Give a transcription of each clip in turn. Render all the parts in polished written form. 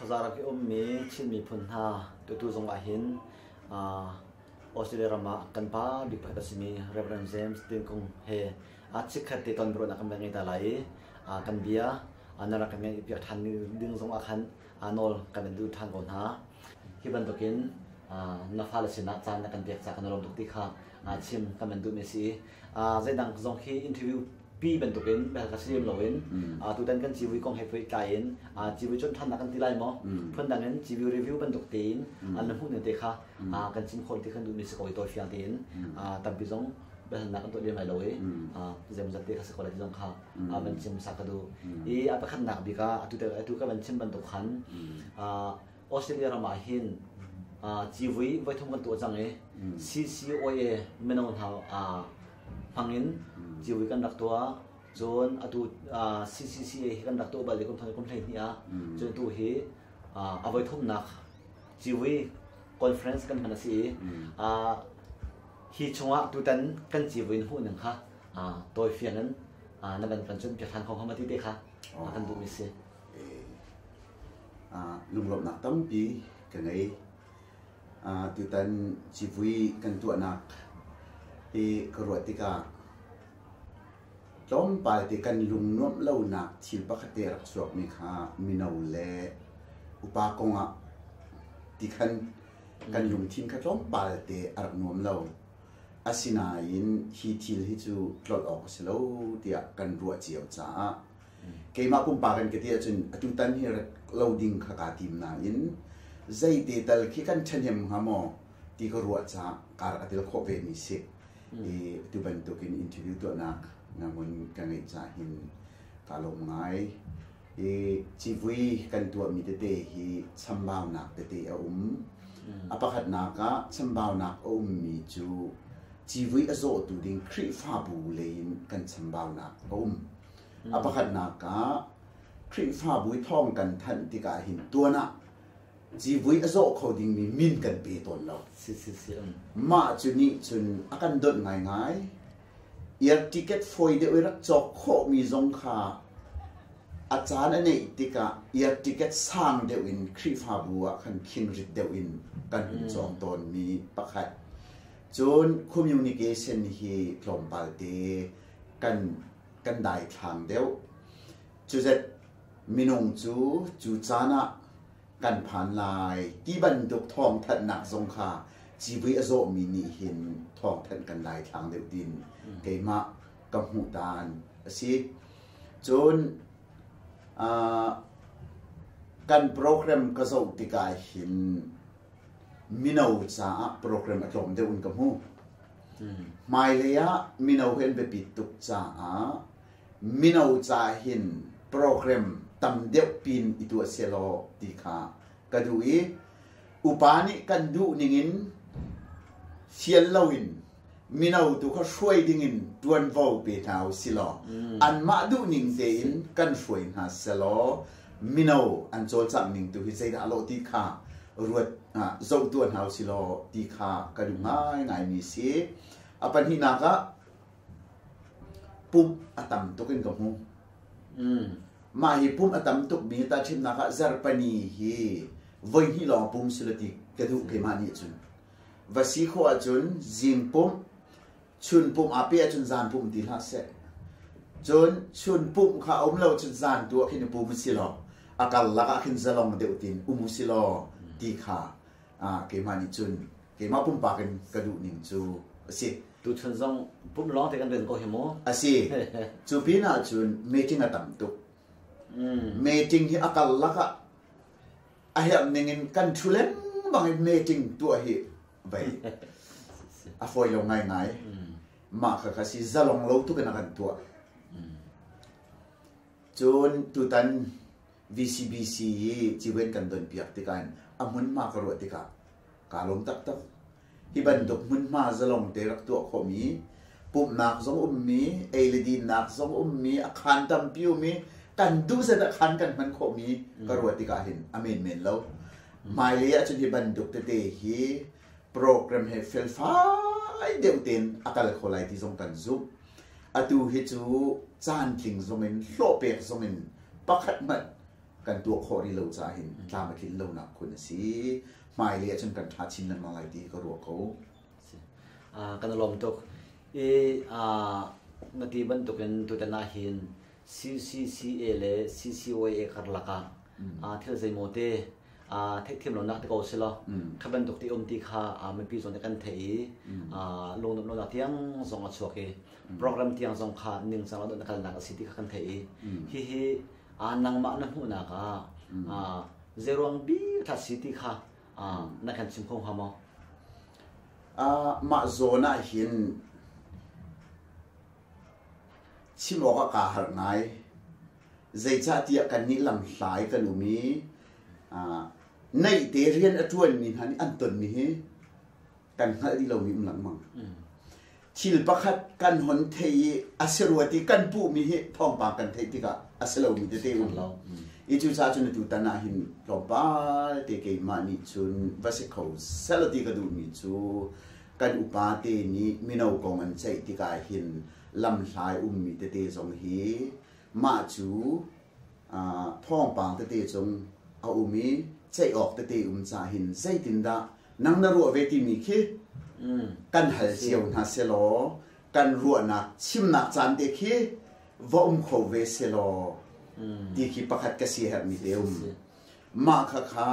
Khuaza ram i ummi Chin miphun hna tutu zong ah hin Australia ram ah kan pa bik pakhat a simi Rev. James Tin Kung he chikkhat te ton biaruahnak kan van ngei ta lai i kan bia na rak kan ngaih piak ṭhan ding zong ah khan nawl kan in duh ṭhan ko hna. Hi bantukin na fale sinah caan na kan pek caah kan i lawm tuk ti kha chim kan van duhmi a si i zeidang zong khi interview pi bantukin bel ka si lem loin tutan kan civui kong he pehtlai in civui cawn ṭhannak kan ti lai maw phundang in civui review bantuk tein na hmuh ning te kha kan chim khawh ti kan duhmi si ko i tawifiang tein tampi zong biahalnak kan tuah lem lai lo i zeimawzat te kha si ko lai ti zong kha van chim sak ka duh i a pakhatnak bik ah atu atu ka van chim bantuk khan Australia ram ah hin civui voithum kan tuah cang i CCOA mino hna hmang in civui kan rak tuah. Cun atu CCCA hi kan rak tuah bal i kum thong kum 12 ah cun atu hi a voithumnak civui conference kan hman a si i hi chungah tutan kan civui in hmuh ning kha tawifiang in na van kan cun piak hlan kho hnga ma ti te kha kan duhmi si. Lunglawmhnak tampi ka ngei. Tutan civui kan tuahnak hi ka ruah tikah tlawmpal te kan lung nuamh lonak thil pakhat te a rak chuakmi kha mino le upa kongah ti khan kan lungthin kha tlawmpal te a rak nuam lo. Asinain hi thil hi cu tlolh awk a si lo tiah kan ruah cio caah Keimah pumpak in ka ti ahcun atutan hi rak lo ding kha kaa tim nain zeite tal khi kan ṭhahnem hnga maw ti ka ruah caah kaa rak tel khawh vemi si. I atu bantukin interview tuahnak ngangun ka ngeih caah hin kaa lawm ngai. I civui kan tuahmi tete hi chambaunak tete a um. A pakhatnak ah chambaunak a ummi cu civui a zawhtu ding Khrihfabu lei in kan chambaunak a um. A pakhatnak ah Khrihfabu i thawng kan thanh tikah hin tuan ah civui a zawh kho dingmi min kan pe tawn lo. Mah cu nih cun a kan donh ngaingai. Air ticket fawi deuh i rak cawk khawhmi zong kha a caan a neih tikah air ticket sang deuh in Khrihfabu ah khan khingrit deuh in kan hun cawk tawnmi pakhat. Cun communication hi tlawmpal te kan kan daithlang deuh. Cuzet minung cu cu caan ah kan phan lai ti bantuk thawngthanhnak zong kha civui a zawhmi nih hin thawngthanh kan daithlang deuh tin keimah ka hmuh dan a si. Cun kan program ka zoh tikah hin mino caah program a tlawm deuh in ka hmu. Hmailei ah mino hi an biapit tuk caah mino ca hin program tam deuh pin i tuah sehlaw ti kha ka duh i upa nih kan duh ningin fial loin mino tu kha hruai dingin ṭuanvo pe hna u silaw anmah duh ning tein kan hruai hna selaw mino an cawlcangh ning tu hi zeidah a lawh ti kha ruat zoh tuah hna u silaw ti kha ka duh ngaingaimi si. A pahnihnak ah pumh a tam tuk in ka hmu. Mah hi pumh a tam tukmi tahchunhnak ah zarhpani hi voihnih lawng pum sila ti ka duh keimah nih cun. Va si khawh ahcun zing pumh chun pumh aa peh ahcun zan pumh ti hlah seh. Cun chun pumh kha a um lo cun zan tu ah khin i pum si law a karlak ah khin zalong deuh tin um u si law ti kha keimah nih cun keimah pumpak in ka duh ning cu a si. Tuchun zong pumh lawng te kan rian ko hi mu. A si. Cu pin ah cun meeting a tam tuk. Meeting hi a karlak ah a herh ning in kan ṭhu lengmang i meeting tuah hi vei a fawi lo ngaingai. Mah kha kha si zalong lo tuk in a kan tuah. Cun tutan VCBC i ciwen kan donpiak tikah hin a hmunhma ka ruah tikah kaa lawm taktak. Hi bantuk hmunhma zalong te rak tuah khawhmi, pumhnak zong ummi, ei le dinnak zong ummi, a khaan tampi um i kan duh zat ah khaan kan hman khawhmi ka ruah tikah hin a menmen lo. Hmailei ahcun hi bantuk tete hi program he felfai deuh tein a kal kho lai ti zong kan zumh. Atu hi cu caan tling zong in hlawh pek zong in pakhat hmanh. kan tuah khawh rih lo caah hin tlam a tlin lonak khun a si. Hmailei ahcun kan ṭha chin lengmang lai ti ka ruah ko. Kan i lawm tuk. I na ti bantukin tutan ah hin CCCA le CCYA karlak ah thil zeimaw te theihthiam lonak te ko si law kha bantuk ti um ti kha mipi zong nih kan theih i lungnuamh lonak tiang zong a chuak i program tiang zong kha ningcang lo na kalnak a si ti kha kan theih i hihi nangmah na hmuhnak ah zeiruang bik tha si ti kha na kan chim kho hnga maw? Mah zawn ah hin chim awk ah kaa harh ngai. Zeicahtiah kannih lamhlai kan um i naihte rian a ṭuanmi hna nih an tonmi hi kan hngalh dih lomi um lengmang. Thil pakhat kan hon thei i a si rua ti kan puhmi hi thawngpang kan theih tikah a si lomi tete um. I cucaah cun atu tan ah hin tlawmpal te keimah nih cun va si kho selaw ti ka duhmi cu kan upa te nih mino kong an ceih tikah hin lamhlai ummi tete zong hi mah cu thawngpang tete cung a um i ceih awk tete um caah hin zeitindah nang na ruah ve timi khi kan hal cio hna selaw kan ruahnak chimnak caan te khi va um kho ve selaw ti khi pakhat ka si herhmi te um. Mah kha kha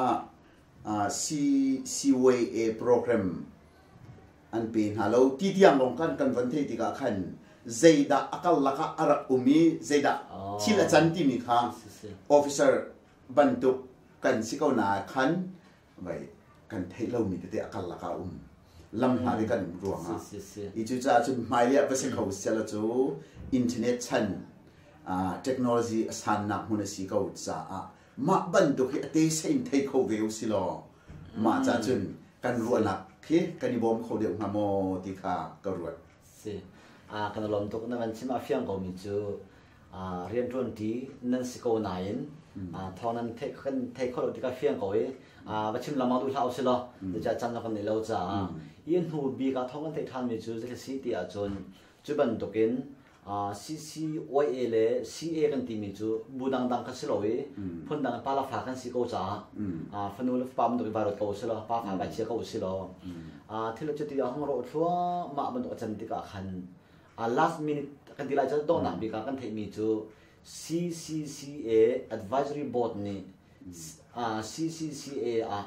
CCYA program an pe hna lo ti tiang lawng kan kan van theih tikah khan zeidah a karlak ah a rak um i zeidah thil a can timi kha officer bantuk kan si ko na khan vai kan theih lomi tete a karlak ah um lam hna te kan um ruangah i cucaah cun hmailei ah va si kho sela cu internet chan technology a sannak hmun a si ko caah mah bantuk hi a te sein thei kho ve u si law mah ca cun kan ruahnak khi kan i bawm kho deuh hnga maw ti kha ka ruat. Si. Kan lawm tuk na kan chim a fiang ko mi cu rianṭuan ṭi nan si ko nain thawng nan theih kan thei kho lo ti ka fiang ko i va chim lengmang duh hlah u si law zeicah caan kan nei lo caah i hnu bik ah thawng kan theih ṭhan mi cu zeitluk si ti ahcun cu bantukin CCYA le CA kan timi cu bu dangdang kha si lo i phundang pa le fa kan si ko caah fanu le fapa bantuk in vai ruat ko si law pa fa vai chia ko si law thil cu ti a hung rawh thluahmah bantuk a can tikah khan last minute kan ti lai cu donghnak bik ah kan theihmi cu CCCA Advisory Board nih CCCA ah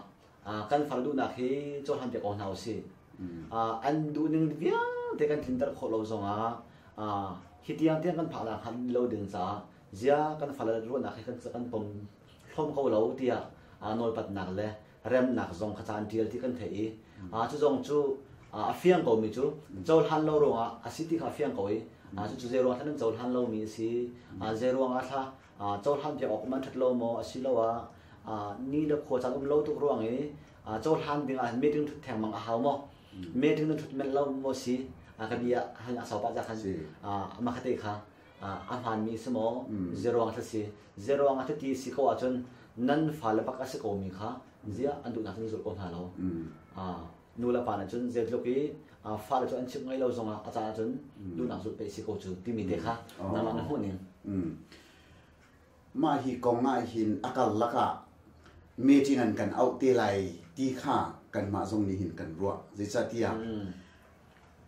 kan far duhnak hi cohlan piak ko hna usih. An duhning vialte kan tlinter khawh lo zongah hi tiang tiang kan phak nak hnga lo ding caah zia kan fale ruahnak hi kan pom hlawm ko lo tiah nawlpatnak le remnak zong kha ca an ṭial ti kan theih i cu zong cu a fiang ko mi cu cohlan lo ruangah a si ti kha a fiang ko i cucu zei ruang thla nan cohlan lomi a si zei ruangah thla cohlan piak awk man ṭhat lo maw asiloah ni le khua caan um lo tuk ruang i cohlan ding ah meeting ṭhut thengmang a hau maw meeting nan ṭhut manh lo maw si ka bia han a sau pah ca khan mah kha te kha a hmaanmi si maw zeruang thla si zeruang ah ti si ko ahcun nan fale bak a si ko mi kha ziah an duhnak cun zulh ko hna lo nu le pa nih cun zeitluk i fale cu an chimh ngai lo zongah a caan ahcun duhnak zulh pei si ko cu timi te kha nangmah na hmuh ning Mah hi kong ah hin a karlak ah meeting an kan auh te lai ti kha kanmah zong nih hin kan ruah. Zeicahtiah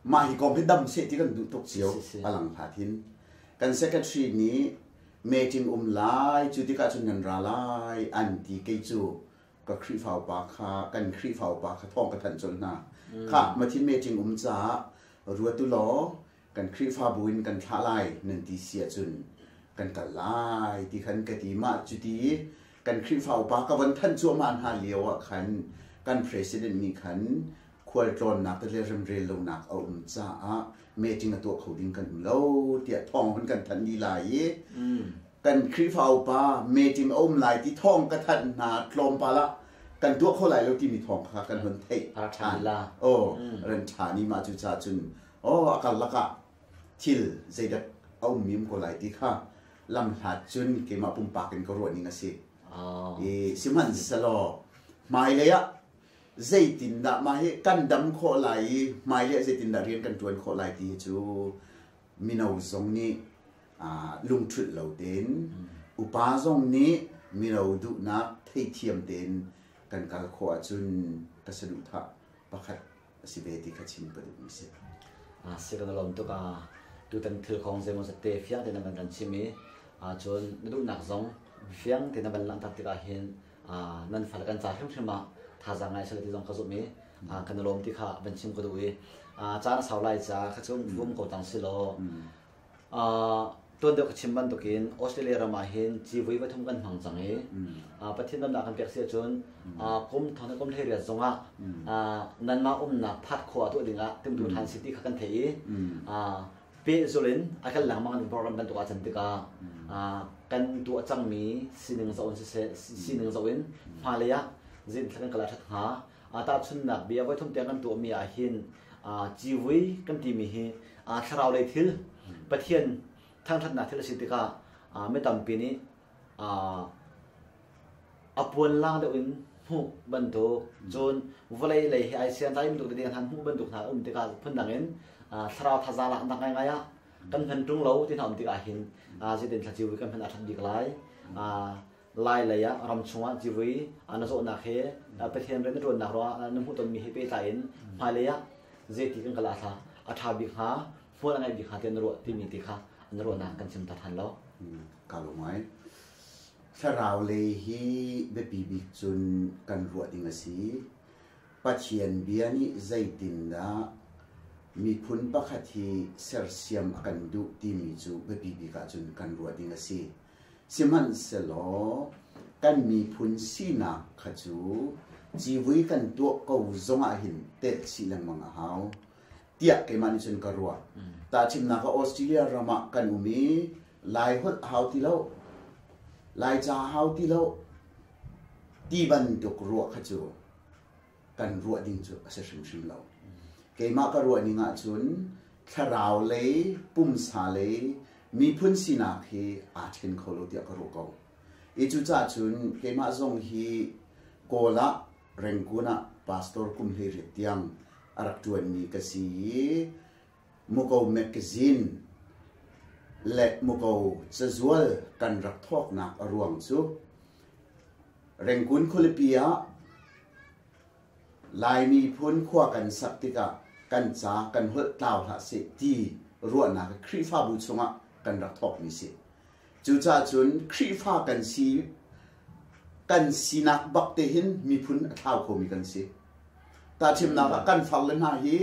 mah hi kong hi dam seh ti kan duh tuk cio a lang hlat hin. Kan secretary nih meeting um lai cu tikah cun nan ra lai an ti kei cu ka Khrihfa upa kha kan Khrihfa upa kha thawng ka thanh colh hna. Khah mathin meeting um caah ruat u law kan Khrihfabu in kan thlah lai nan ti si ahcun kan kal lai ti khan ka ti mah cuti kan Khrihfa upa ka von thanh cuahmah hna lio ah khan kan president nih khan khualtlawnnak le remrel lonak a um caah meeting a tuah kho ding kan um lo tiah thawng hun kan thanh dih lai i kan Khrihfa upa meeting a um lai ti thawng ka thanh hna tlawmpal ah kan tuah kho lai lo timi thawng kha kan hun theih ṭhan. Oh ran ṭhan i mah cu ca cun oh a karlak ah thil zeidak a um mim ko lai ti kha lamhlat cun keimah pumpak in ka ruah ning a si. I sihmanhsehlaw hmailei ah zeitindah mah hi kan dam khawh lai i hmailei ah zeitindah rian kan ṭuan khawh lai ti hi cu mino zong nih lungṭhulh lo tein upa zong nih mino duhnak theithiam tein kan kal khawh ahcun ka saduhthah pakhat a si ve ti kha chim ka duhmi si. Si kan lawm tuk a tutan thil kong zeimaw zat te fiang tein na van kan chim i cun na duhnak zong fiang tein na van langhter tikah hin nan fale kan ca hrimhrim ah thazaang ngai seh ti zong ka zumh i kan i lawm ti kha van chim ka duh i caan a sau lai ca kha cu vum ko cang si law Tuan deuh ka chim bantukin Australia ram ah hin civui pathum kan hmang cang i Pathian damnak kan pek si ahcun kum thong le kum 18 zongah nanmah umnak phat khua tuah dingah timtu ṭhan si ti kha kan theih i pehzul in a kal lengmang in program bantuk ah can tikah kan tuah cangmi sining zoh in siseh sining zoh in hmalei ah zeitin kan kal a ṭhat hnga. Tahchunhnak bia voithum tiang kan tuahmi ah hin civui kan timi hi thlarau lei thil Pathian thangṭhatnak thil a si tikah mi tampi nih a puanlang deuh in hmuh bantuk cun vawlei lei he ai sian tlai bantuk tete hna hmuh bantuk hna a um tikah phundang in thlarau thazaang laknak ngaingai ah kan hman ṭung lo ti hna um tikah hin zeitin thla civui kan hman a ṭhat bik lai. Lai lei ah ram chungah civui na zawhnak he Pathian rian na ṭuannak ruangah na hmuhtonmi he pehtlai in hmailei ah zeiti kan kal ah a ṭha bik hnga, hmual a ngeih bik hnga tiah na ruah timi ti kha na ruahnak kan chim ta ṭhan lo. Ka lung ngai. Thlarau lei hi biapi bik cun kan ruah ding a si. Pathian bia nih zeitindah miphun pakhat hi sersiam a kan duh timi cu biapi bik ahcun kan ruah ding a si. Sihmanhsehlaw kan miphun sinak kha cu civui kan tuah ko zongah hin telh chih lengmang a hau tiah keimah nih cun ka ruah. Tahchunhnak ah Australia ram ah kan um i Laiholh a hau ti lo, Laica a hau ti lo ti bantuk ruah kha cu kan ruah ding cu a si hrimhrim lo. Keimah ka ruah ning ahcun thlarau lei, pumsa lei, miphun sinak hi aa ṭhen kho lo tiah ka ruah ko. I cucaah cun keimah zong hi Kawl ah Rangoon ah pastor kum 18 tiang a rak ṭuanmi ka si i Muko magazine le Muko cazual kan rak thawknak a ruang cu Rangoon khualipi ah Lai miphun khua kan sak tikah kan ca kan holh tlau hlah seh ti ruahnak Khrihfabu chungah kan rak thawkmi si. Cucaah cun Khrihfa kan si kan sinak bak te hin miphun a thlau khomi kan si. Tahchimnak ah kan farle hna hi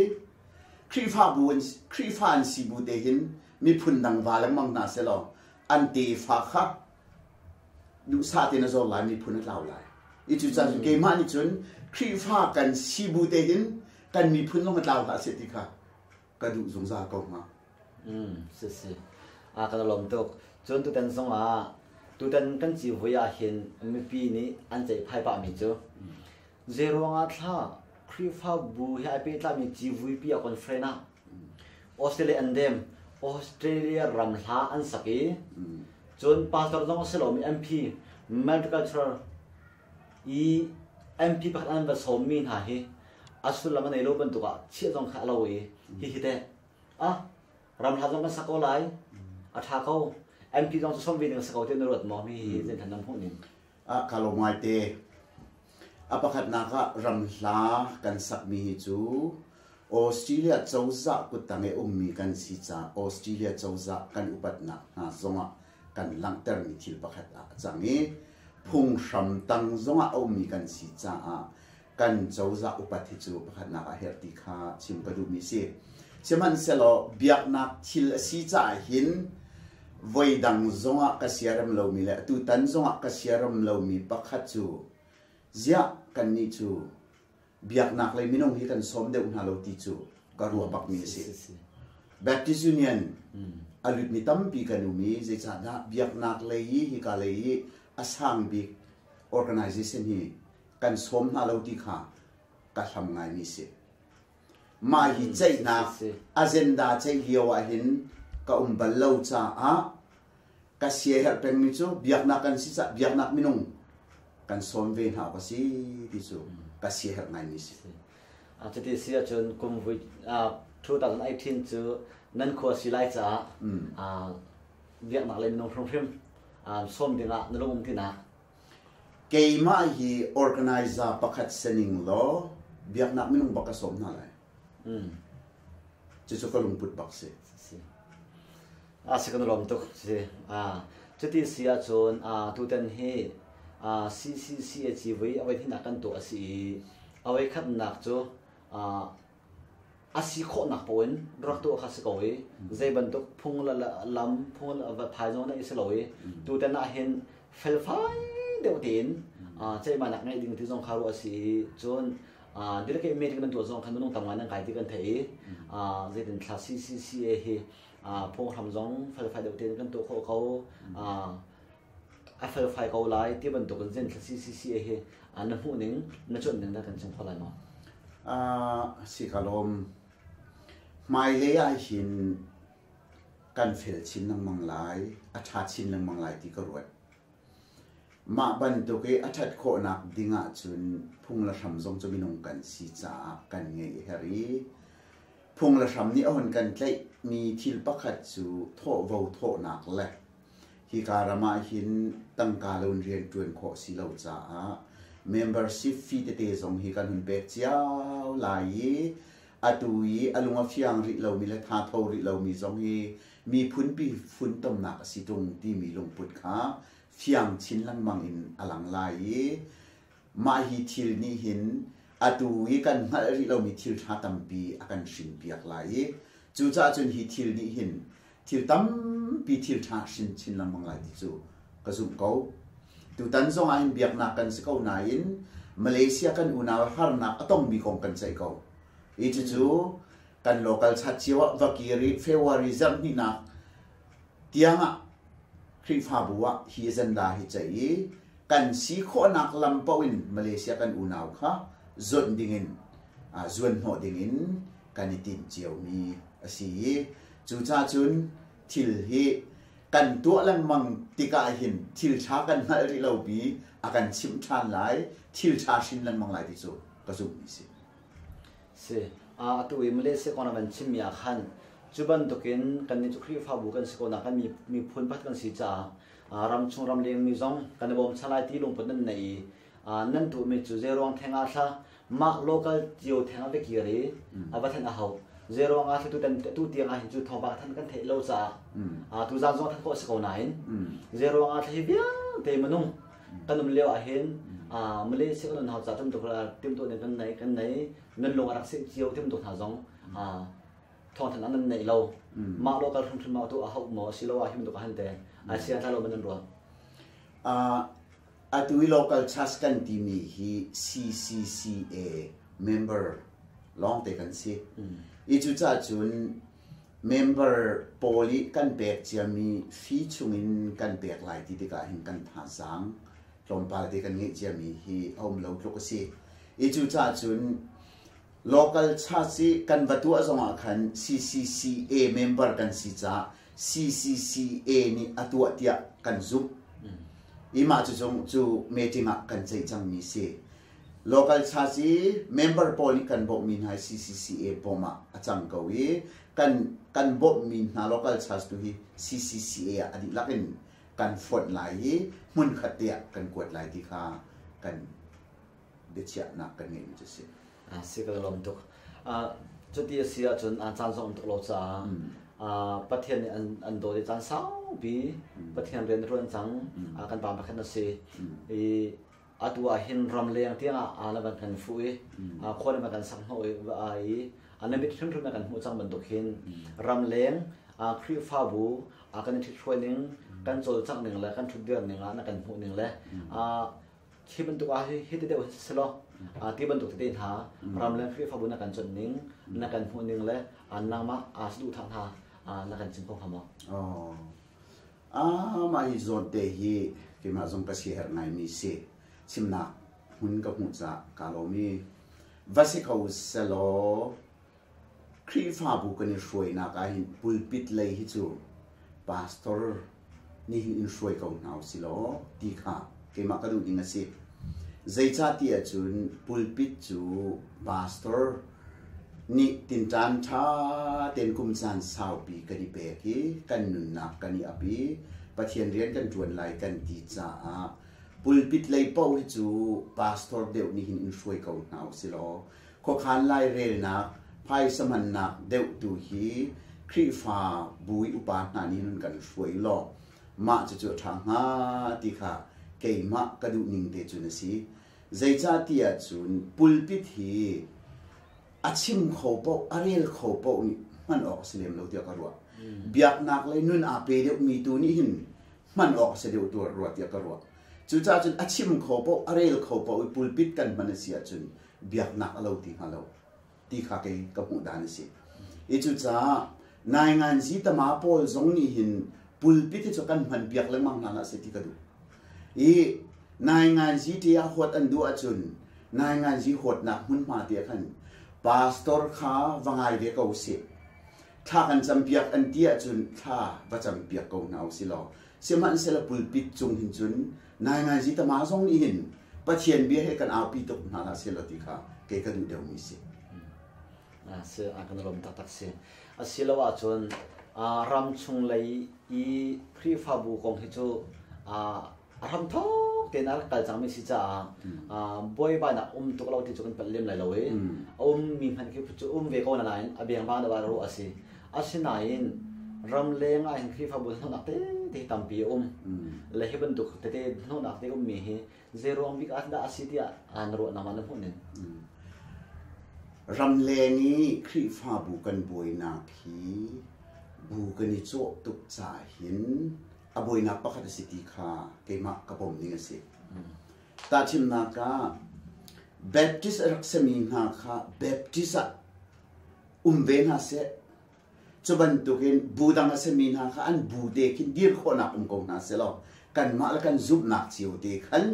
Khrihfabu an Khrihfa an si bu te hin miphun dang va lengmang hna selaw an tefa kha duhsah tein a zor lai miphun a tlau lai i cucaah cun keimah nih cun Khrihfa kan si bu te hin kan miphun zong a tlau hlah seh ti kha ka duh zungzal ko hnga. Si si. A kan lawm tuk. Cun tutan zong ah tutan kan civui ah hin mipi nih an ceihphai pahmi cu zeiruangah thla Khrihfabu he ai pehtlaimi civuipi a conference ah Australia an dem Australia ram hla an sak i cun pastor zong a si lomi MP multicultural i MP pakhat an va sawmmi hna hi a sullam a nei lo bantuk ah chiah zong kha a lo i hihi teh ah ram hla zong kan sak ko lai a ṭha ko MP zong cu sawm ve ding a si ko tiah na ruat maw mi hi zein nan hmuh ning Ah ka lawm ngaite. A pakhatnak ah ramhla kan sakmi hi cu Australia cozah kuttang i ummi kan si caah Australia cozah kan upatnak hna zongah kan langhtermi thil pakhat ah a cang i phunghram tang zongah a ummi kan si caah kan cozah upat hi cu pakhatnak ah herh ti kha chim ka duhmi si. Sihmanhsehlaw biaknak thil a si caah hin voidang zongah ka siarem lomi le tutan zongah ka siarem lomi pakhat cu ziah kannih cu biaknak lei minung hi kan sawm deuh hna lo ti cu ka ruah bakmi a si. Baptist Union a lutmi tampi kan um i zeicahdah biaknak lei i hika lei i a sang bik organization hi kan sawm hna lo ti kha ka hlam ngaimi si. Mah hi ceihnak agenda ceih lio ah hin ka um bal lo caah ka siaherh pengmi cu biaknak kan si caah biaknak minung kan sawm ve hna awk a si ti cu ka siaherh ngaimi si. Cuti si ahcun kum vui 2018 cu nan khua si lai caah biaknak le minung hrimhrim sawm dingah na lung um tinak. Keimah hi organizer pakhat sining law biaknak minung bak ka sawm hna lai. Cucu ka lungput bak si. A si kan lawm tuk si. Cuti si ahcun tutan hi CCCA civui a voihnihnak kan tuah a si i a voikhatnak cu a si khawhnak paoh in rak tuah kha si ko i zei bantuk phung le lam phung le phai zong na i si lo i tutan ah hin felfai deuh tein ceihmainak ngeih ding ti zong kha ruah a si i cun delegate meeting nan tuah zong khan minung tam ngai nan kai ti kan theih i zeitin thla CCCA hi phunghram zong felfai deuh tein kan tuah khawh ko a felfai ko lai ti bantuk in zein thla CCCA hi na hmuh ning na cuanh ning na kan chim kho lai maw? Si ka lawm. Hmailei ah hin kan fel chin lengmang lai, a ṭha chin lengmang lai ti ka ruat. Mah bantuk i a ṭhat khawhnak ding ahcun phung le hram zong cu minung kan si caah kan ngeih a herh i phung le hram nih a hun kan tlaihmi thil pakhat cu thawhvo thawhnak le hika ram ah hin tangka lo in rianṭuan khawh si lo caah membership fee tete zong hi kan hun pek cio lai i atu i a lung a fiang rih lomi le thatho rih lomi zong hi miphunpi funtomnak a si ṭung timi lungput kha fiang chin lengmang in a lang lai i mah hi thil nih hin atu i kan hngalh rih lomi thil ṭha tampi a kan hrinpiak lai i cucaah cun hi thil nih hin thil tampi thil ṭha hrin chin lengmang lai ti cu ka zumh ko. Tutan zong ah hin biaknak kan si ko nain Malaysia kan unau harnak a tongmi kong kan ceih ko. I cucu kan local chat cio ah va kir i February zarh hnihnak tiang ah Khrihfabu ah hi agenda hi ceih i kan si khawhnak lam paoh in Malaysia kan unau kha zonh dingin zuan hnawh dingin kan i tinh ciomi a si i cucaah cun thil hi kan tuah lengmang tikah hin thil ṭha kan hngalh rih lo pi a kan chimh ṭhan lai thil ṭha hrin lengmang lai ti cu ka zumhmi si. Si. Atu i Malaysia kong na van chimmi ah khan cu bantukin kannih cu Khrihfabu kan si ko na kan miphun pakhat kan si caah ramchung ramleng mi zong kan i bawmchan lai ti lungput nan nei i nan tuahmi cu zeiruang theng ah thla mah local cio theng ah va kir i a va thanh a hau zeiruang ah tu tu tiang ah hin cu thawngpang than kan theih lo caah tuzaan zong than khawh si ko nain zeiruang ah thla hi vialte minung kan um lio ah hin Malaysia kan hau ca timtuk timtuah ning kan nei kan nei nan lung a rak seh cio timtuk hna zong thawngthan an nan nei lo mah local hrimhrim ah tu a hau maw asilo ah him tuk han te ai sia tla lo man nan ruah Atu i local church kan timi hi CCCA member lawngte kan si. I cucaah cun Member pawl i kan pek ciami fee chungin kan pek lai ti tikah hin kan thazaang tlawmpal te kan ngeih ciami hi a um lo tluk a si. I cucaah cun local church i kan va tuah zongah khan CCCA member kan si caah CCCA nih a tuah tiah kan zumh. I mah cu cu meeting ah kan ceih cangmi si. Local church i member pawl nih kan bawmhmi hna hi CCCA bawm ah a cang ko i kan kan bawmhmi hna local church tu hi CCCA ah a dihlak in kan fonh lai i hmunkhat te ah kan kuat lai ti kha kan biachiahnak kan ngeihmi cu a si. A si ka lawm tuk. Cuti a si ahcun caan zong um tuk lo caah Pathian nih an dawt i caan saupi Pathian rian a ṭuan cang kan pa pakhat na si. I Atu ah hin ramleng tiangah aa na van kan fuh i khua na van kan sak hnawh i na mit hrimhrim na kan hmuh cang bantuk hin ramleng Khrihfabu kan i ṭhithruai ning kan cawlcangh ning le kan ṭhutdir ning ah na kan hmuh ning le hi bantuk ah hi ti deuh si law ti bantuk tete hna ramleng Khrihfabu na kan chawnh ning na kan hmuh ning le nangmah saduhthah hna na kan chim kho hnga maw? Mah hi zawnte hi keimah zong ka siaherh ngaimi si. Chimnak hmun ka hmuh caah kaa lawm i va si kho selaw Khrihfabu kan i hruainak ah hin pulpit lei hi cu pastor nih hin in hruai ko hna usih law ti kha keimah ka duh ding a si. Zeicah ti ahcun pulpit cu pastor nih tinṭan ṭha tein kum caan saupi kan i pek i kan nunnak kan i ap i Pathian rian kan ṭuan lai kan ti caah. Pulpit lei paoh hi cu pastor deuh nih hin in hruai ko hna usih law khuakhan lairelnak, phaisa hmannak deuh tu hi Khrihfa bu i upa hna nih hin kan hruai law mah cucu a ṭha hnga ti kha keimah ka duh ning te cun a si. Zeicah ti ahcun pulpit hi a chim kho paoh, a rel kho paoh nih hman awk a si lem lo tiah ka ruah. Biaknak lei nun aa pe deuhmi tu nih hin hman awk a si deuh tu rua tiah ka ruah. Cucaah cun a chim kho paoh, a rel kho paoh i pulpit kan hman a si ahcun biaknak a lo ti hnga lo ti kha kei ka hmuh dan a si. I cucaah nainganzi tama pawl zong nih hin pulpit hi cu kan hman piak lengmang hna hlah seh ti ka duh. I nainganzi ṭi ah huat an duh ahcun nainganzi huatnak hmunhma te ah khan pastor kha va ngai ve ko usih. Thla kan campiak an ti ahcun thla va campiak ko hna usih law sihmanhsehlaw pulpit cung hin cun nainganzi tama zong nih hin Pathian bia he kan aupi tuk hna hlah seh law ti kha kei ka duh deuhmi si. Si, a kan lawm taktak si. Asilo ahcun ram chung lei i Khrihfabu kong hi cu a hramthawk tein a rak kal cangmi si caah buaibainak um tuk lo ti cu kan palh lem lai lo i a ummi hmanh khi cu um ve ko na nain a biangvang deuh ah ruah a si. Asinain ramleng ah hin Khrihfabu hnawhnak tete tampi a um. Le hi bantuk tete hnawhnak te ummi hi zei ruang bik ah dah a si tiah na ruah nangmah na hmuh ning? Ramleng i Khrihfabu kan buainak hi bu kan i cawh tuk caah hin a buainak pakhat a si ti kha keimah ka pom ning a si. Tahchunhnak ah Baptist a rak sami hna kha Baptist ah um ve hna seh. Cu bantukin bu dang a sami hna kha an bu te khin dir khawhnak um ko hna seh law kanmah le kan zumhnak cio te khan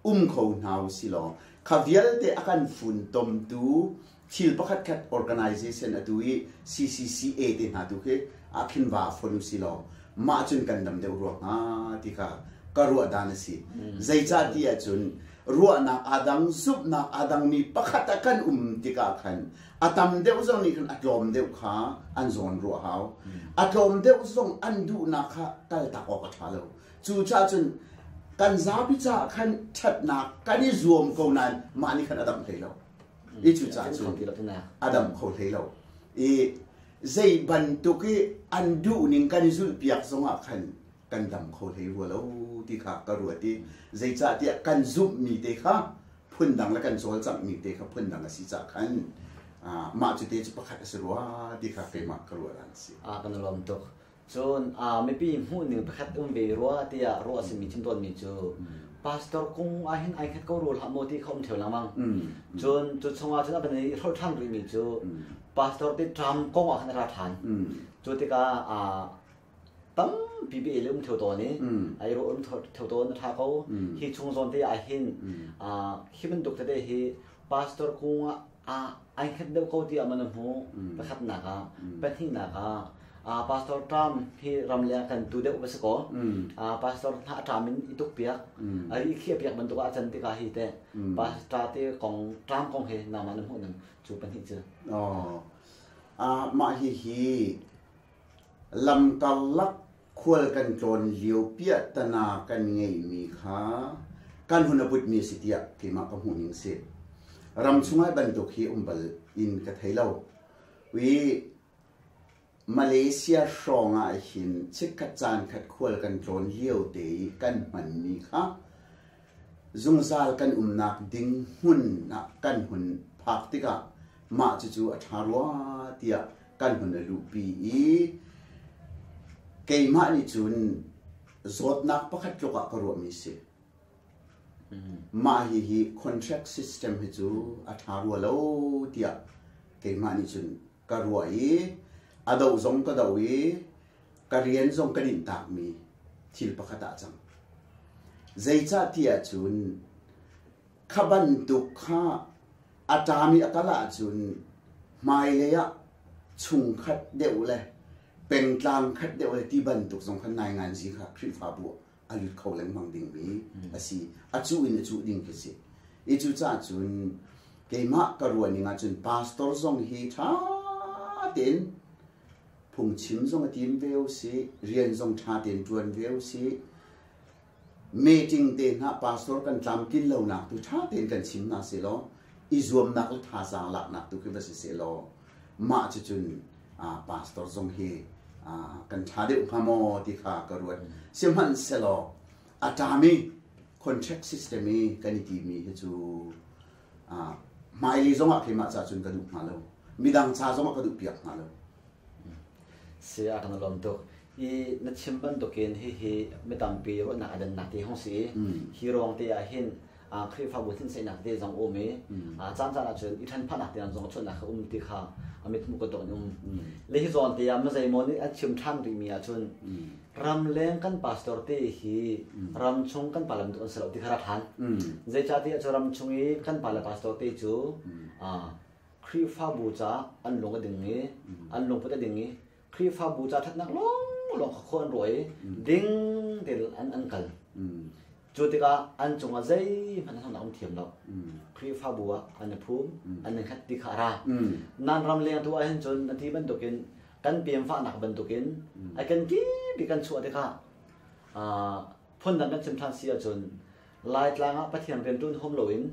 um kho hna u si law kha vialte a kan funtomtu thil pakhat khat organization atu i CCCA te hna tu khi ah khin va fon u si law mah cun kan dam deuh rua hnga ti kha ka ruah dan a si. Zeicah ti ahcun ruahnak aa dang zumhnak aa dangmi pakhat ah kan um tikah khan a tam deuh zong nih khan a tlawm deuh kha an zawn ruah hau. A tlawm deuh zong an duhnak kha kaltak awk a ṭha lo. Cucaah cun kan zapi caah khan ṭhatnak kan i zuam ko nain mah nih khan a damh hlei lo. I cucaah cun a dam kho hlei lo. I zei bantuk i an duhning kan i zulhpiak zongah khan kan dam kho hlei rua lo ti kha ka ruat i zeicahtiah kan zumhmi te kha phundang le kan cawlcanghmi te kha phundang a si caah khan mah cu te cu pakhat a si rua ti kha keimah ka ruah dan a si. A kan lawm tuk. Cun mipi hmuhning pakhat um ve rua tiah ruah a simi chim tawnmi cu pastor kung ah hin ai khat ko rua hlah maw ti kha um ṭheo lengmang. Cun cu chungah cun a van i hrolh ṭhan rihmi cu pastor te ṭam kong ah khan a ra ṭhan. Cu tikah tampi bia le um ṭheo tawn i ai ruah um ṭheo tawn a ṭha ko. Hi chung zawn te ah hin hi bantuk tete hi pastor kung ah ai hnget deuh ko tiah man a hmuh. Pakhatnak ah. Pahnihnak ah Pastor Trump hi ramleng kan tu deuh va si kaw Pastor hna a ṭam in i tuk piak a ri khiah piak bantuk ah a can tikah hi teh Pastor te kong Trump kong hi nangmah na hmuh ning cu pahnih cu. Oh. Mah hihi lamkarlak khual kan tlawn lio piahtana kan ngeihmi kha kan hun a putmi a si tiah keimah ka hmuh ning si. Ram chungah bantuk hi um bal in ka thei lo. I Malaysia hrawng ah hin chikkhat caan khat khual kan tlawn lio te i kan hmanmi kha zungzal kan umnak ding hmun ah kan hun phak tikah mah cucu a ṭha rua tiah kan hun a luhpi i keimah nih cun zawtnak pakhat tluk ah ka ruahmi si. Mah hihi contract system hi cu a ṭha rua lo tiah keimah nih cun ka ruah i a doh zong ka doh i ka rian zong ka dinhtakmi thil pakhat ah a cang. Zeicah ti ahcun kha bantuk kha a ṭam i a kal ahcun hmailei ah chungkhat deuh le pengtlang khat deuh le ti bantuk zong khan nainganzi kha Khrihfabu a lut kho lengmang dingmi a si. A cuh in a cuh ding khi si. I cucaah cun keimah ka ruah ning ahcun pastor zong hi ṭha tein phungchim zong a tim ve u si, rian zong ṭha tein ṭuan ve u si. Meeting te hna pastor kan tlamtlin lonak tu ṭha tein kan chim hna sehlaw i zuamnak le thazaang laknak tu khi va si sehlaw mah cucun pastor zong hi kan ṭha deuh hnga maw ti kha ka ruat. Sihmanhsehlaw a ṭami contract system i kan i timi hi cu hmailei zongah keimah ca cun ka duh hnga lo. Midang ca zongah ka duh piak hnga lo. Si a kan lawm tuk. I na chim bantukin hihi mi tampi ruahnak a dannak ti hong si i hi ruang te ah hin Khrihfabu thinseihnak te zong um i caan caan ahcun i ṭhenphahnak tiang zong chuahnak kha um ti kha a mithmuh ka tuk in um. Le hi zawn te ah mazeimaw nih an chim ṭhan rihmi ahcun ramleng kan pastor te hi ramchung kan pa lam tuk an si lo ti kha rak hlan. Zeicahtiah cu ramchung i kan pa le pastor te cu Khrihfabu caah an lung a ding i an lungput a ding i Khrihfabu ca ṭhatnak lawnglawng kha khua an ruah i ding tein an an kal. Cu tikah an cungah zeihmanh an um thiam lo. Khrihfabu ah an i phum, an i hngat ti kha a ra. Nan ram leng tu ahhin cun a ti bantukin kan pemfahnak bantukin a kan kip i kan chuah tikah phundang kan chim ṭhan si ahcun Laitlang ah Pathian rianṭuan huam loin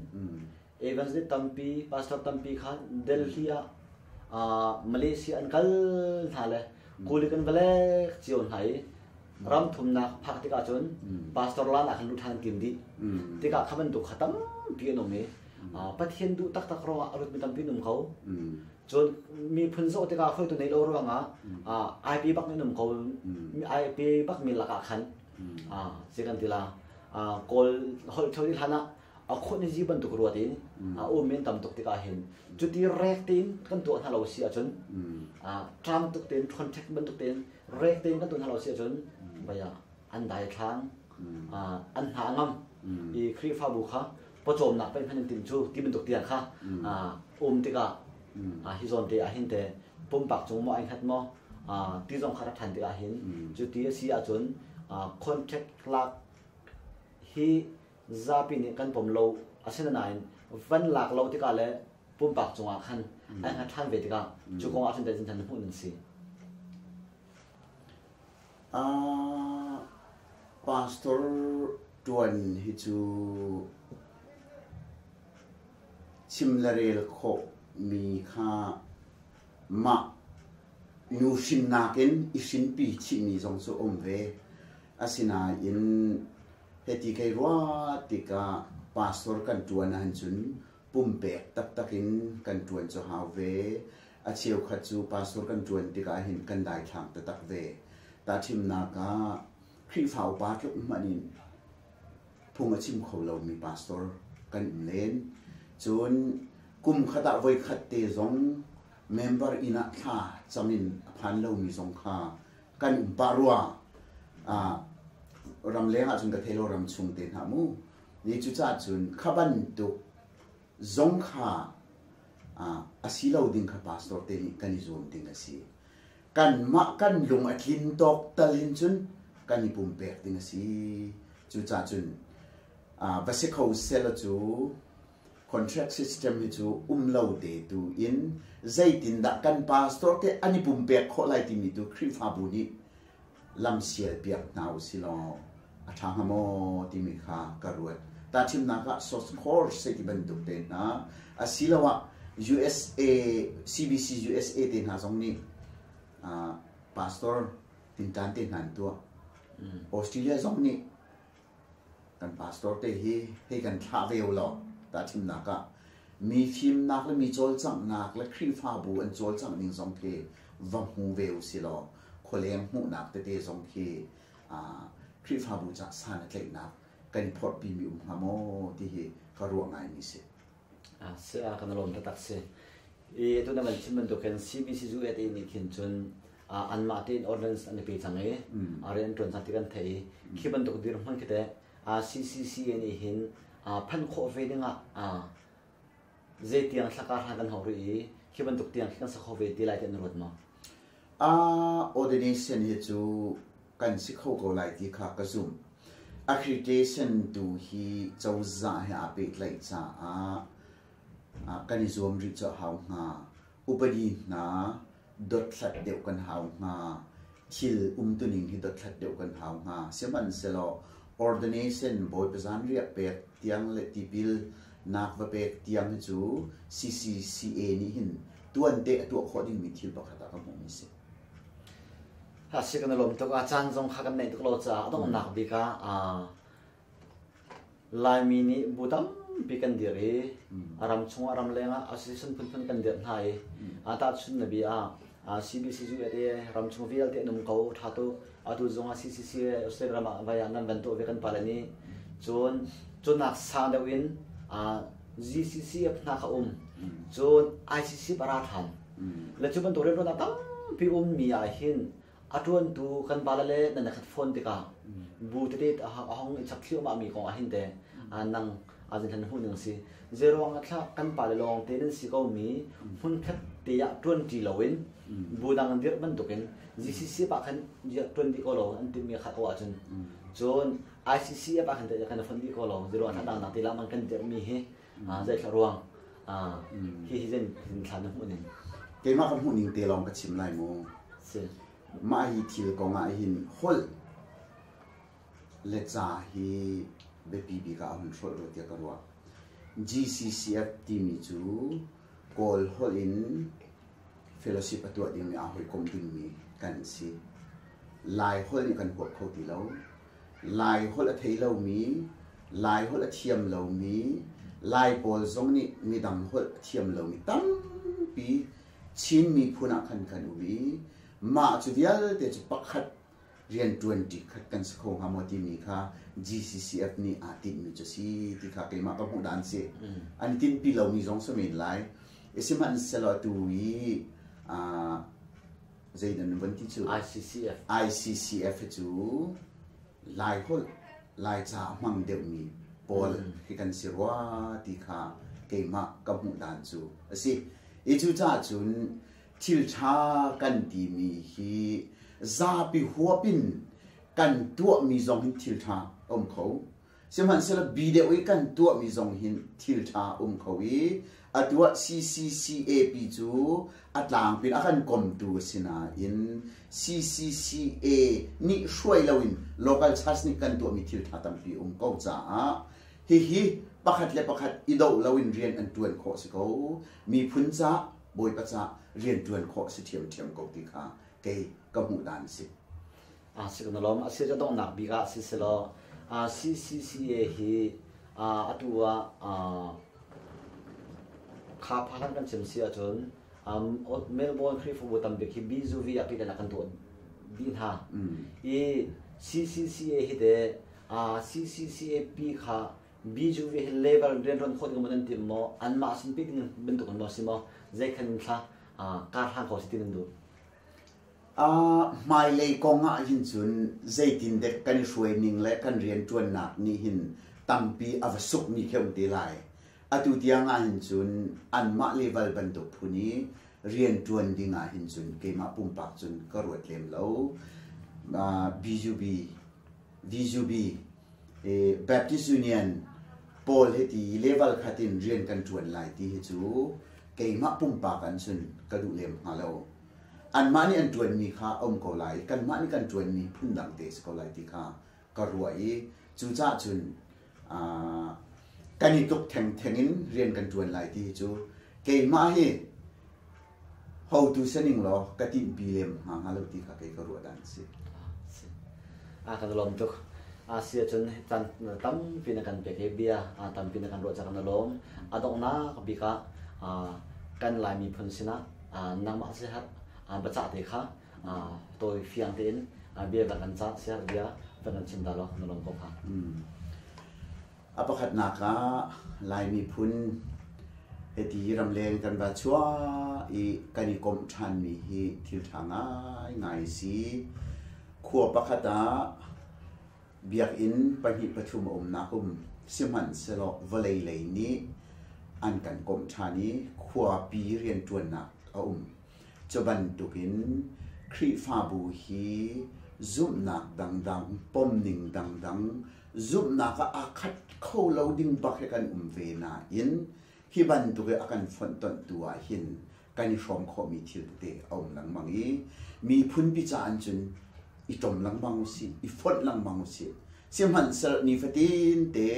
Evangelist tampi, pastor tampi kha Delhi ah Malaysia an kal hna le kuli kan va lek cio hna i ram thumnak phak tikah cun pastor lan ah khan lut ṭhan an tim dih. Tikah kha bantuk kha tampi an um i Pathian duh taktak ruangah a rutmi tampi an um ko. Cun miphun zoh tikah hruaitu nei lo ruangah ai pe bak an um ko. Ai pe bakmi lakah khan zei kan ti la Kawl holh ṭheo hlan ah a khawh ni bantuk ruat in a um in tam tuk tikah hin cuti rek tein kan tuah hna lo si ahcun ṭam tuk tein contact bantuk tein rek tein kan tuah hna lo si ahcun baya an dai thlang an hna ngam i Khrihfabu kha pawcawmnak pe hman in tim cu ti bantuk tiang kha um tikah hi zawn te ah hin te pumpak cung maw ai hngat maw ti zong kha rak ṭhan tikah hin cuti a si ahcun contract lak hi zapi nih kan pom lo asinain van lak lo tikah le pumpak cungah khan ai hngat ṭhan ve tikah cu kong ah cun zeitin na hmuh ning si? Pastor ṭuan hi cu chim le rel khawh mi kha mah nu hrinnak in i hrinpi chihmi zong cu um ve. Asinain Hiti kei ruah tikah pastor kan ṭuan ahcun pumpek taktak in kan ṭuan cu hau ve. A cheukhat cu pastor kan ṭuan tikah hin kan daithlang taktak ve. Tahṭhimnak ah Khrihfa upa tluk hmanh in phung a chim kho lomi pastor kan um len. Cun kum khat ah voikhat te zong member inn ah thla cam in a phan lomi zong kha kan um pah rua ramleng ahcun ka thei lo ram chung te hna mu ni cucaah cun kha bantuk zong kha a si lo ding kha pastor te nih kan i zuam ding a si kanmah kan lung a tlin tawk tal hin cun kan i pumpek ding a si cucaah cun va si kho sela cu Contract system hi cu um lo te tu in zeitindah kan pastor te an i pumpek khawh lai timi tu Khrihfabu nih lamsial piak hna usih law a ṭha hnga maw timi kha ka ruat. Tahchunhnak ah source course ti bantuk te hna asiloah USA CBC USA te hna zong nih pastor tinṭan te hna an tuah. Australia zong nih Kan pastor te hi hei kan thlah ve u law tahchunhnak ah mi fimnak le mi cawlcanghnak le Khrihfabu an cawlcangh ning zong khi va hmu ve u si law khualeng hmuhnak tete zong khi Khrihfabu cah san a tlaihnak kan i phorhpimi um hnga maw ti hi ka ruah ngaimi si. Si a kan lawm taktak si. I tu na van chim bantukin CBC USA nih khin cun anmah tein ordinance an i pe cang i rian an ṭuan cang ti kan theih i khi bantuk dirhmun khi teh CCCA nih hin phanh khawh ve dingah zeitiang thlaka hlan kan hau rih i khi bantuk tiang khi kan sa kho ve ti lai ti an ruat maw? Ordination hi cu kan si kho ko lai ti kha ka zumh. Accreditation tu hi cozah he aa pehtlaih caah kan i zuam rih cu a hau hnga. Upadi hna dothlat deuh kan hau hnga. Thil umtuning hi dothlat deuh kan hau hnga. Sihmanhsehlaw. Ordination Bawipa zanriah pek tiang le tipil nak va pek tiang hi cu CCCA nih hin tuante a tuah khawh dingmi thil pakhat ah ka hmuhmi si. A si kan i lawm tuk. A caan zong kha kan neih tuk lo caah a donghnak bik ah Laimi nih bu tampi kan dir i a ram chung a ram leng ah association phunphun kan dirh hna i tahchun na bia ah CBC USA ram chung vialte an um ko ṭha tuk. Atu zong ah CCC Australia ram ah vai ah nan van tuah ve kan pale nih. Cun cunak sang deuh in GCCF hna kha um. Cun ICC a ra ṭhan. Le cu bantuk rianṭuannak tampi ummi ah hin a ṭuantu kan pale le nan i khat fawn tikah bu tete a hong i chap thliahmah mi kong ah hin teh nang azin hlan hmuh ning si. Zeiruang ah thlah kan pale lawng te nan si ko mi hmunkhat te ah ṭuanṭi loin bu dang dirh bantukin GCCF ah khan ṭuan dih ko lo an timmi kha ko ahcun cun ICCF ah khan kan fonh dih ko lo zeiruang thlah dang dang te lang kan dirhmi hi zeithla ruang hi hi zen thla na hmuh ning? Keimah ka hmuh ning te lawng ka chim lai mu. Si. Mah hi thil kong ah hin holh le ca hi biapi bik ah a hun hrolh rua tiah ka ruah. GCCF timi cu Kawl holh in fellowship a tuah dingmi aa hawikom dingmi kan si. Lai holh nih kan huap kho ti lo. Lai holh a thei lomi, Lai holh a thiam lomi, Lai pawl zong nih midang holh a thiam lomi tampi Chin miphun ah khan kan um i mah cu vialte cu pakhat rianṭuanṭi khat kan si kho hnga maw timi kha GCCF nih aa tinhmi cu a si ti kha keimah ka hmuh dan si. An i tinhpi lomi zong si men lai. Sihmanhsehlaw atu i zei nan von ti cu? ICCF. ICCF hi cu Laiholh, Laica a hmang deuhmi pawl hi kan si rua ti kha keimah ka hmuh dan cu a si. I cucaah cun thil ṭha kan timi hi zapi huap in kan tuahmi zong hin thil ṭha a um kho. Sihmanhsehlaw bi deuh i kan tuahmi zong hin thil ṭha a um kho i atu ah CCCAP cu a tlangpi in a kan komtu a si nain CCCA nih hruai loin local church nih kan tuahmi thil ṭha tampi a um ko caah hihi pakhat le pakhat i doh loin rian an ṭuan khawh si ko. Miphun ca Bawipa ca rianṭuan khawh si ṭhiamṭhiam ko ti kha kei ka hmuh dan si. A si kan lawm. A si cu donghnak bik ah si selaw CCCA hi atu ah kha phan kan chim si ahcun Melbourne Khrihfabu tambik hi BZUV ah pehtlaihnak kan tuah dih hna. I CCCA hi teh CCCAP kha BJV hi level rianṭuan khawh ding maw nan timh maw? Anmah sin pek ding bantuk in maw si maw? Zei khan in thla kar hlang ko si ti nan duh? Hmailei kong ah hin cun zeitindek kan i hruai ning le kan rianṭuannak nih hin tampi a va sukmi khi a um te lai. Atu tiang ah hin cun anmah level bantuk phun i rianṭuan ding ah hin cun keimah pumpak cun ka ruat lem lo. BUB, VUB, Baptist Union pawl hi ti level khat in rian kan ṭuan lai ti hi cu keimah pumpak an cun ka duh lem hnga lo. Anmah nih an ṭuanmi kha a um ko lai, kanmah nih kan ṭuanmi phundang te si ko lai ti kha ka ruah i cucaah cun kan i tluk thengtheng in rian kan ṭuan lai ti hi cu keimah hi Hotu sining law ka tinhpi lem hnga hnga lo ti kha kei ka ruah dan a si. A kan lawm tuk. A si ahcun caan tampi na kan pek i bia tampi na kan ruah ca kan i lawm. A donghnak bik ah kan Lai miphun sinah nangmah siaherh biacah te kha tawi fiang tein bia van kan cah siaherh bia van kan chim ta law na lawm ko hnga. A pakhatnak ah Lai miphun hiti ramleng kan va chuah i kan i komh ṭhanmi hi thil ṭha ngaingai a si. Khua pakhat ah biakinn pahnih pathum a umnak um sihmanhsehlaw vawlei lei nih an kan komh ṭhan i khuapi rianṭuannak a um. Cu bantukin Khrihfabu hi zumhnak dangdang, pomning dangdang, zumhnak ah aa khat kho lo ding bak hi kan um ve nain hi bantuk i a kan fonhtonhtu ah hin kan i hrawm khawhmi thil tete a um lengmang i miphun pi caah cun i ṭom lengmang usih, i fonh lengmang usih. Sihmanhsehlaw nifatin te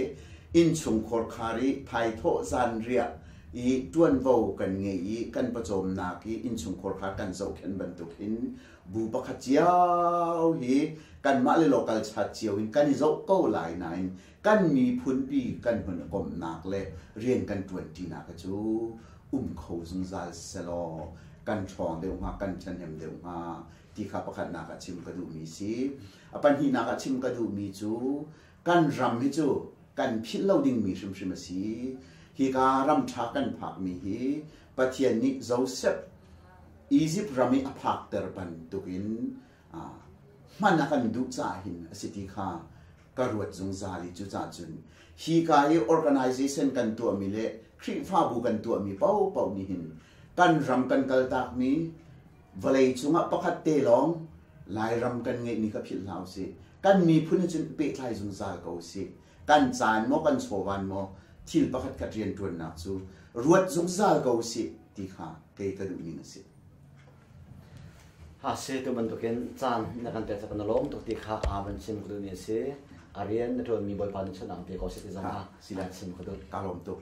innchungkhar khar i thaithawh zanriah i ṭuanvo kan ngei i kan pawcawmnak i innchungkhar kha kan zohkhenh bantuk hin bu pakhat cio hi kanmah le local chat cio in kan i zoh ko lai nain kan miphunpi kan hun komhnak le rian kan ṭuanṭinak cu um kho zungzal selaw kan ṭhawng deuh hnga kan ṭhahnem deuh hnga ti kha pakhatnak ah chim ka duhmi si. A pahnihnak ah chim ka duhmi cu kan ram hi cu kan philh lo dingmi hrimhrim a si. Hika ram ṭha kan phakmi hi Pathian nih Joseph Egypt ram i a phakter bantukin hman a kan duh caah hin a si ti kha ka ruat zungzal i cucaah cun hika i organization kan tuahmi le Khrihfabu kan tuahmi paohpaoh nih hin kan ram kan kaltakmi vawlei cungah pakhat te lawng Lairam kan ngeihmi kha philh hlah usih. Kan miphun he cun pehtlai zungzal ko usih. Kan caan maw kan chawvan maw thil pakhat khat rianṭuannak cu ruat zungzal ko usih ti kha kei ka duhning a si. Ha si tu bantukin caan na kan pek ca na lawm tuk ti kha aa van chim ka duhmi a si. A rian na ṭuanmi Bawipa nih chawnh pe ko seh ti zong kha si chim ka duh. Ka lawm tuk.